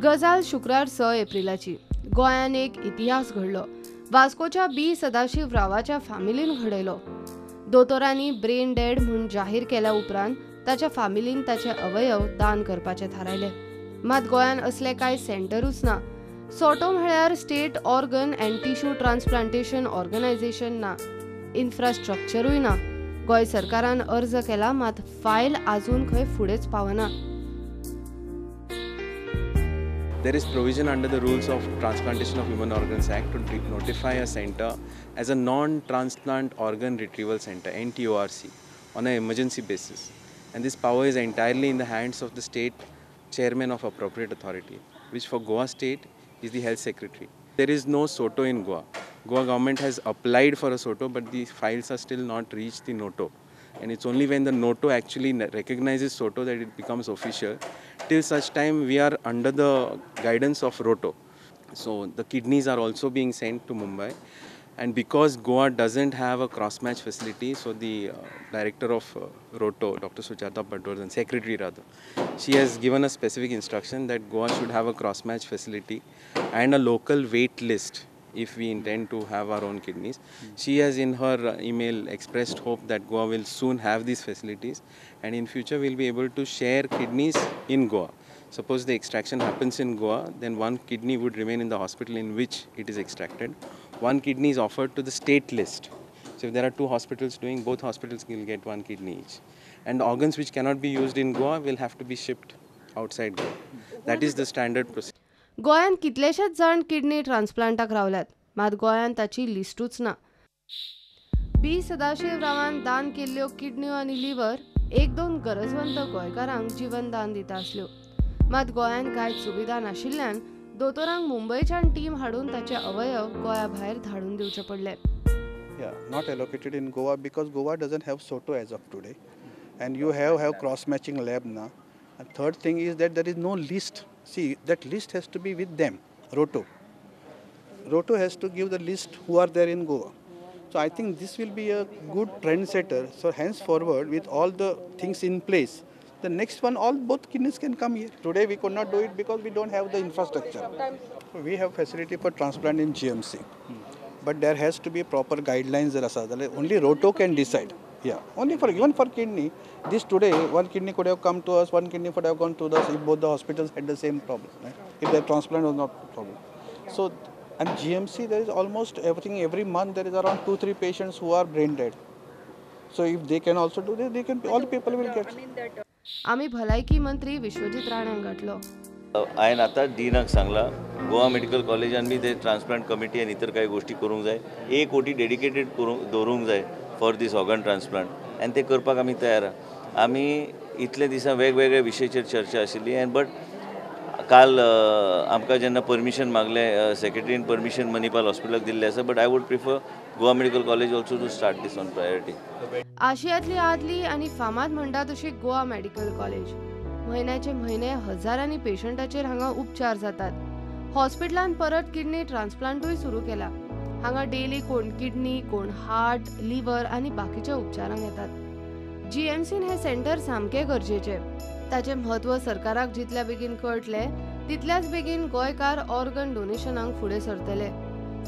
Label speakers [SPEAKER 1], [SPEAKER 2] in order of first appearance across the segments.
[SPEAKER 1] गजाल शुक्रार 6 एप्रिलाची. गोंयान एक इतिहास घडलो. वास्कोच्या बी सदाशिव रावाच्या फामिलीन घडयलो. दोतोरांनी ब्रेन डेड म्हूण जाहीर केल्या उपरांत ताच्या फामिलीन ताचे अवयव दान करपाचें थारायलें. मात गोंयान असले कांय सेंटरूच ना. सोटो म्हळ्यार state organ and tissue transplantation organisation ना, इन्फ्रास्ट्रक्चरूय ना. गोंय सरकारान अर्ज केला, मात फायल आजून खंय फुडेंच पावना.
[SPEAKER 2] There is provision under the rules of Transplantation of Human Organs Act to notify a center as a non-transplant organ retrieval center, NTORC, on an emergency basis. And this power is entirely in the hands of the state chairman of appropriate authority, which for Goa state is the health secretary. There is no SOTO in Goa. Goa government has applied for a SOTO, but the files are still not reached the NOTO. And it's only when the NOTO actually recognizes SOTO that it becomes official. Till such time, we are under the guidance of ROTO. So the kidneys are also being sent to Mumbai. And because Goa doesn't have a cross-match facility, so the director of ROTO, Dr. Sujata Patwardhan, secretary rather, she has given a specific instruction that Goa should have a cross-match facility and a local wait list if we intend to have our own kidneys. She has in her email expressed hope that Goa will soon have these facilities and in future we'll be able to share kidneys in Goa. Suppose the extraction happens in Goa, then one kidney would remain in the hospital in which it is extracted. One kidney is offered to the state list. So if there are two hospitals doing, both hospitals will get one kidney each. And organs which cannot be used in Goa will have to be shipped outside Goa. That is the standard procedure.
[SPEAKER 1] गोंयांत कितलेशेच जाण kidney ट्रान्सप्लांटाक रावल्यात, मात गोंयांत ताची लिस्टूच ना. बी सदाशिव रावान दान केल्ल्यो किडन्यो आनी लिव्हर एक दोन गरजवंत गोंयकारांक जीवनदान दिता आसल्यो. मात गोंयांत कांय सुविधा नाशिल्ल्यान दोतोरांक मुंबयच्यान टीम हाडून ताचे अवयव गोंया भायर धाडून दिवचे पडले.
[SPEAKER 3] Yeah, not allocated in Goa because Goa doesn't have SOTO as of today, and you have cross-matching lab now. And third thing is that there is no list. See, that list has to be with them, ROTO. ROTO has to give the list who are there in Goa. So I think this will be a good trendsetter. So henceforward, with all the things in place, the next one, all both kidneys can come here. Today we could not do it because we don't have the infrastructure. We have facility for transplant in GMC, but there has to be proper guidelines. Only ROTO can decide. Yeah, only for even for kidney. This today, one kidney could have come to us, one kidney could have gone to us if both the hospitals had the same problem, right? If the transplant was not a problem. So, and GMC, there is almost everything, every month there is around 2-3 patients who are brain dead. So if they can also do this, they can, all people will get.
[SPEAKER 1] आमी भलायकी मंत्री विश्वजीत राणे गाठलो.
[SPEAKER 4] हांवें आतां डीनाक सांगला Goa medical कॉलेजान बी ते transplant committee आनी इतर कांय गोश्टी करूंक जाय. एक ओटी डेडिकेटेड करूंक दवरूंक जाय फॉर these organ transplant आनी ते करपाक आमी तयार आहा. आमी इतले दिसां वेगवेगळे विशयाचेर चर्चा आशिल्ली आनी बट काल आमकां जेन्ना परमिशन मागलें सेक्रेटरीन परमिशन मणिपाल हॉस्पिटलाक दिल्लें आसा, but I would prefer Goa medical college also to start this on priority.
[SPEAKER 1] आशियांतली आदली आनी फामाद म्हणटा तशी गोवा मेडिकल कॉलेज. म्हयन्याचे म्हयने हजारांनी पेशंटाचेर हांगा उपचार जातात. हॉस्पिटलान परत किडनी ट्रान्सप्लांटूय सुरू केला. हांगा डेली कोण किडनी, कोण हार्ट, लिव्हर आनी बाकीच्या उपचारांक येतात. जीएमसीन हे सेंटर सामकें गरजेचें. ताचें म्हत्व सरकाराक जितल्या बेगीन कळटलें तितल्याच बेगीन गोंयकार ऑर्गन डोनेशनाक फुडें सरतले.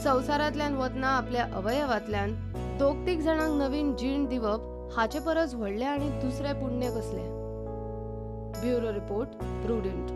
[SPEAKER 1] संवसारांतल्यान वतना आपल्या अवयवांतल्यान दोग तीग जाणांक नवीन जीण दिवप हाचे परस व्हडलें आनी दुसरें पुण्य कसलें. Bureau report, Prudent.